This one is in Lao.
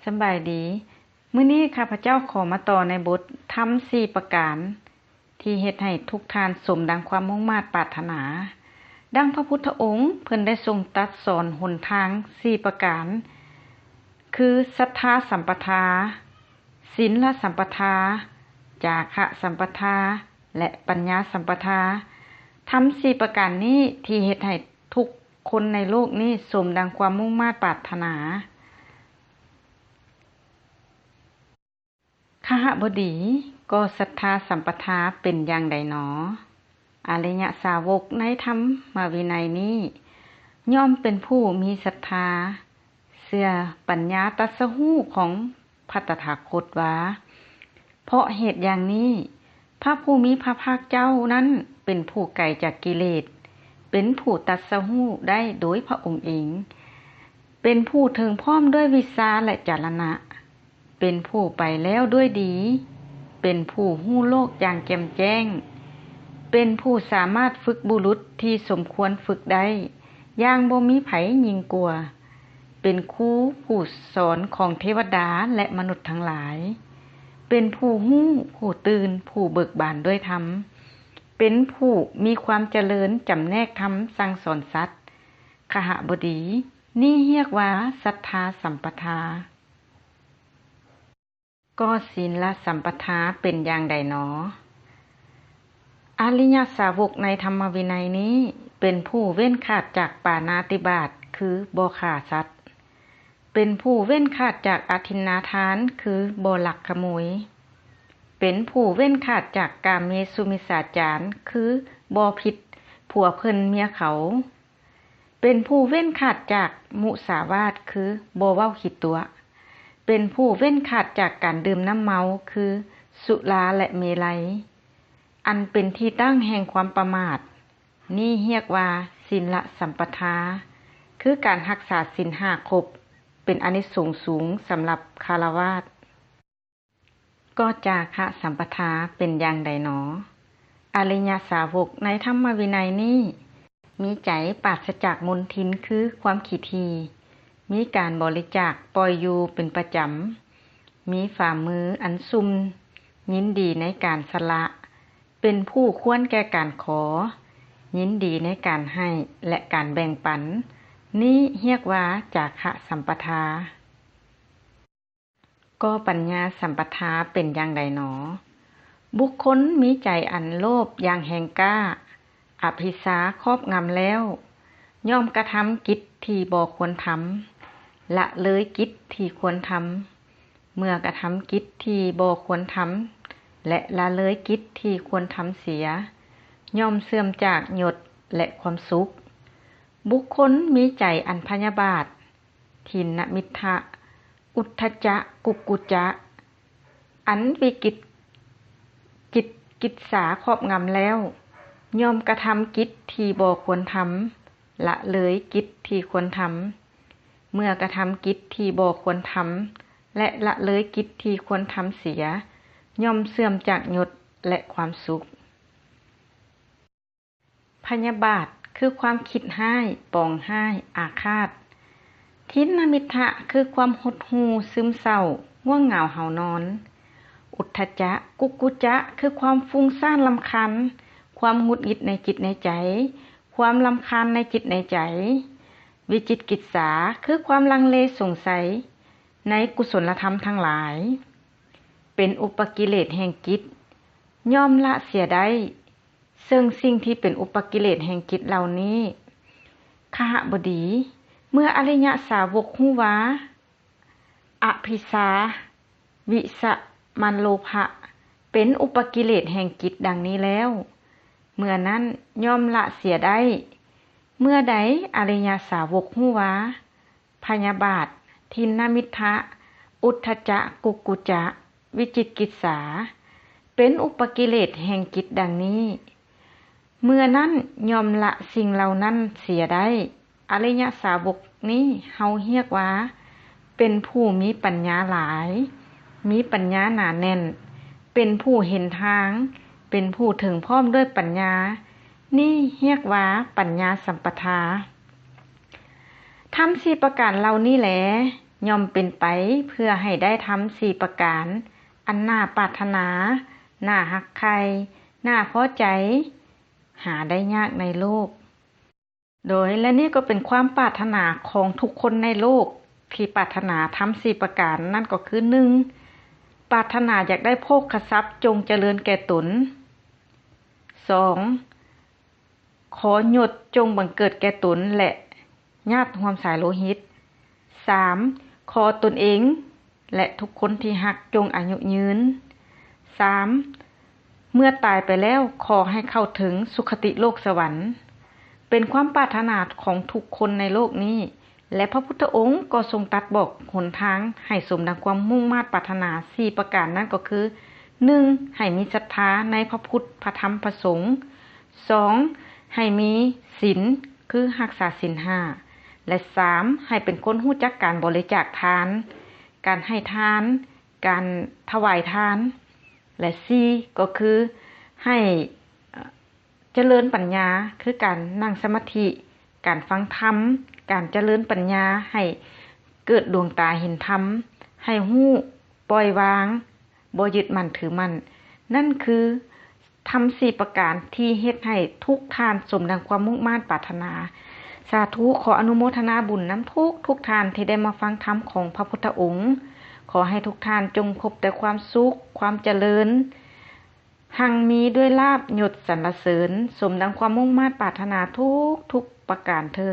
ສະບາຍດີ. ມື້ນີ້ຂ້າພະເຈົ້າຂໍມາຕໍ່ໃນບົດທຳສີ່ປະການ ທີ່ເຮັດໃຫ້ທຸກທ່ານສົມດັ່ງຄວາມມຸ່ງມາດປາດຖະໜາ. ດັ່ງພະພຸດທະອົງເພິ່ນໄດ້ຊົງຕັດສອນຫົນທາງສີ່ປະການ ຄື ສັດທາສຳປະທາ, ສິນລະສຳປະທາ, ຈາຄະສຳປະທາ ແລະ ປັນຍາສຳປະທາ. ທຳສີ່ປະການນີ້ທີ່ເຮັດໃຫ້ທຸກຄົນໃນໂລກນີ້ສົມດັ່ງຄວາມມຸ່ງມາດປາດຖະໜາ. ຄະຫະບໍດີ, ກໍສັດທາສຳປະທາເປັນຢ່າງໃດໜໍ? ອະລິຍະສາວົກໃນທຳມະວິໄນນີ້ ຍ່ອມເປັນຜູ້ມີສັດທາ, ເຊື່ອປັນຍາຕັດສະຮູ້ຂອງພະຕະຖາຄົດວ່າ ເພາະເຫດຢ່າງນີ້ ພະຜູ້ມີພະພາກເຈົ້ານັ້ນເປັນຜູ້ໄກຈາກກິເລດ, ເປັນຜູ້ຕັດສະຮູ້ໄດ້ໂດຍພະອົງເອງ, ເປັນຜູ້ເຖິງພ້ອມດ້ວຍວິຊາ ແລະ ຈາລະນະ, ເປັນຜູ້ໄປແລ້ວດ້ວຍດີ, ເປັນຜູ້ຮູ້ໂລກຢ່າງແຈ່ມແຈ້ງ, ເປັນຜູ້ສາມາດຝຶກບຸລຸດທີ່ສົມຄວນຝຶກໄດ້ຢ່າງບໍ່ມີໃຜຍິ່ງກວ່າ, ເປັນຄູຜູ້ສອນຂອງເທວະດາ ແລະ ມະນຸດທັງຫຼາຍ, ເປັນຜູ້ຮູ້, ຜູ້ຕື່ນ, ຜູ້ເບີກບານດ້ວຍທຳ, ເປັນຜູ້ມີຄວາມຈະເລີນຈຳແນກທຳສັ່ງສອນສັດ. ຄະຫະບໍດີ, ນີ້ຮຽກວ່າສັດທາສຳປະທາ. ກໍສິນລະສຳປະທາເປັນຢ່າງໃດໜໍ? ອະລິຍະສາວົກໃນທຳມະວິໄນນີ້ ເປັນຜູ້ເວັ້ນຂາດຈາກປານາຕິບາດ ຄືບໍ່ຂ້າສັດ, ເປັນຜູ້ເວັ້ນຂາດຈາກອະທິນນາທານ ຄືບໍ່ລັກຂະໂມຍ, ເປັນຜູ້ເວັ້ນຂາດຈາກກາເມສຸມິດສາຈານ ຄືບໍ່ຜິດຜົວເພິ່ນເມຍເຂົາ, ເປັນຜູ້ເວັ້ນຂາດຈາກມຸສາວາດ ຄືບໍ່ເວົ້າຂີ້ຕົວະ, ເປັນຜູ້ເວັ້ນຂາດຈາກການດື່ມນ້ຳເມົາ ຄືສຸລາ ແລະ ເມໄລ, ອັນເປັນທີ່ຕັ້ງແຫ່ງຄວາມປະໝາດ. ນີ້ຮຽກວ່າສິນລະສຳປະທາ, ຄືການຮັກສາສິນຫ້າຄົບ, ເປັນອານິສົງສູງສຳລັບຄາລະວາດ. ກໍຈາຄະສຳປະທາເປັນຢ່າງໃດໜໍ? ອະລິຍະສາວົກໃນທຳມະວິໄນນີ້ ມີໃຈປາສະຈາກມົນທິນ ຄືຄວາມຂີ້ຖີ່, ມີການບໍລິຈາກປ່ອຍຢູ່ເປັນປະຈຳ, ມີຝ່າມືອັນຊຸ່ມຍິນດີໃນການສະຫຼະ, ເປັນຜູ້ຄວນແກ່ການຂໍ, ຍິນດີໃນການໃຫ້ ແລະ ການແບ່ງປັນ. ນີ້ຮຽກວ່າຈາຄະສຳປະທາ. ກໍປັນຍາສຳປະທາເປັນຢ່າງໃດໜໍ? ບຸກຄົນມີໃຈອັນໂລບຢ່າງແຮງກ້າ, ອະພິຊາຄອບງຳແລ້ວ, ຍ່ອມກະທຳກິດທີ່ບໍ່ຄວນທຳ, ລະເລີຍກິດທີ່ຄວນທຳ. ເມື່ອກະທຳກິດທີ່ບໍ່ຄວນທຳ ແລະ ລະເລີຍກິດທີ່ຄວນທຳເສຍ, ຍ່ອມເສື່ອມຈາກຍົດ ແລະ ຄວາມສຸກ. ບຸກຄົນມີໃຈອັນພະຍາບາດ, ທິນນະມິດທະ, ອຸດທະຈະ, ກຸກກຸຈະ, ອັນວິກິດ ກິດກິດສາຄອບງຳແລ້ວ, ຍ່ອມກະທຳກິດທີ່ບໍ່ຄວນທຳ, ລະເລີຍກິດທີ່ຄວນທຳ. ເມື່ອກະທຳກິດທີ່ບໍ່ຄວນທຳ ແລະ ລະເລີຍກິດທີ່ຄວນທຳເສຍ, ຍ່ອມເສື່ອມຈາກຍົດ ແລະ ຄວາມສຸກ. ພະຍາບາດ ຄືຄວາມຄິດຮ້າຍ, ປອງຮ້າຍ, ອາຄາດ. ທິນນະມິດທະ ຄືຄວາມຫົດຫູ່, ຊຶມເສົ້າ, ງ່ວງເຫງົາເຫົານອນ. ອຸດທະຈະ, ກຸກກຸຈະ ຄືຄວາມຟຸ້ງຊ້ານລຳຄານ, ຄວາມຫງຸດຫງິດໃນຈິດໃນໃຈ, ຄວາມລຳຄານໃນຈິດໃນໃຈ. ວິຈິດກິດສາ ຄືຄວາມລັງເລສົງໄສໃນກຸສົນລະທຳທັງຫຼາຍ, ເປັນອຸປະກິເລດແຫ່ງຈິດ, ຍ່ອມລະເສຍໄດ້ ເຊິ່ງສິ່ງທີ່ເປັນອຸປະກິເລດແຫ່ງຈິດເຫຼົ່ານີ້. ຄະຫະບໍດີ, ເມື່ອອະລິຍະສາວົກຮູ້ວ່າ ອະພິຊາ, ວິສະ, ມັນໂລພະ ເປັນອຸປະກິເລດແຫ່ງຈິດດັ່ງນີ້ແລ້ວ, ເມື່ອນັ້ນຍ່ອມລະເສຍໄດ້. ເມື່ອໃດອະລິຍະສາວົກຮູ້ວ່າ ພະຍາບາດ, ທິນນະມິດທະ, ອຸດທະຈະ, ກຸກກຸຈະ, ວິຈິດກິດສາ ເປັນອຸປະກິເລດແຫ່ງຈິດດັ່ງນີ້, ເມື່ອນັ້ນຍ່ອມລະສິ່ງເຫຼົ່ານັ້ນເສຍໄດ້. ອະລິຍະສາວົກນີ້ເຮົາຮຽກວ່າເປັນຜູ້ມີປັນຍາຫຼາຍ, ມີປັນຍາໜາແໜ້ນ, ເປັນຜູ້ເຫັນທາງ, ເປັນຜູ້ເຖິງພ້ອມດ້ວຍປັນຍາ. ນີ້ຮຽກວ່າປັນຍາສຳປະທາ. ທຳສີ່ປະການເຫຼົ່ານີ້ແລ ຍ່ອມເປັນໄປເພື່ອໃຫ້ໄດ້ທຳສີ່ປະການ ອັນໜ້າປາດຖະໜາ, ໜ້າຮັກໃຄ່, ໜ້າພໍໃຈ, ຫາໄດ້ຍາກໃນໂລກ. ໂດຍ ແລະນີ້ກໍເປັນຄວາມປາດຖະໜາຂອງທຸກຄົນໃນໂລກ ທີ່ປາດຖະໜາທຳສີ່ປະການ ນັ້ນກໍຄື ໜຶ່ງ ປາດຖະໜາຢາກໄດ້ໂພຄະຊັບຈົ່ງຈະເລີນແກ່ຕົນ, ສອງ ຂໍຍົດຈົ່ງບັງເກີດແກ່ຕົນ ແລະ ຍາດຮ່ວມສາຍໂລຫິດ, ສາມ ຂໍຕົນເອງ ແລະ ທຸກຄົນທີ່ຮັກຈົ່ງອາຍຸຍືນ, ສາມ ເມື່ອຕາຍໄປແລ້ວ ຂໍໃຫ້ເຂົ້າເຖິງສຸຄະຕິໂລກສະຫວັນ. ເປັນຄວາມປາດຖະໜາຂອງທຸກຄົນໃນໂລກນີ້ ແລະ ພະພຸດທະອົງກໍຊົງຕັດບອກຫົນທາງໃຫ້ສົມດັ່ງຄວາມມຸ່ງມາດປາດຖະໜາສີ່ປະການ ນັ້ນກໍຄື ໜຶ່ງ ໃຫ້ມີສັດທາໃນພະພຸດ ພະທຳ ພະສົງ, ສອງ ໃຫ້ມີສິນ ຄືຮັກສາສິນຫ້າ ແລະ ສາມ ໃຫ້ເປັນຄົນຮູ້ຈັກການບໍລິຈາກທານ, ການໃຫ້ທານ, ການຖວາຍທານ ແລະ ສີ່ ກໍຄືໃຫ້ ເອີ່ ຈະເລີນປັນຍາ ຄືການນັ່ງສະມາທິ, ການຟັງທຳ, ການຈະເລີນປັນຍາໃຫ້ເກີດດວງຕາເຫັນທຳ, ໃຫ້ຮູ້ປ່ອຍວາງ, ບໍ່ຍຶດໝັ້ນຖືໝັ້ນ. ນັ້ນຄືທຳສີ່ປະການທີ່ເຮັດໃຫ້ທຸກທ່ານສົມດັ່ງຄວາມມຸ່ງມາດປາດຖະໜາ. ສາທຸ ຂໍອະນຸໂມທະນາບຸນນຳທຸກໆທ່ານທີ່ໄດ້ມາຟັງທຳຂອງພະພຸດທະອົງ. ຂໍໃຫ້ທຸກທ່ານຈົ່ງພົບແຕ່ຄວາມສຸກ, ຄວາມຈະເລີນ, ຮັ່ງມີດ້ວຍລາບຍົດສັນລະເສີນ, ສົມດັ່ງຄວາມມຸ່ງມາດປາດຖະໜາທຸກໆປະການເທີ້ນ.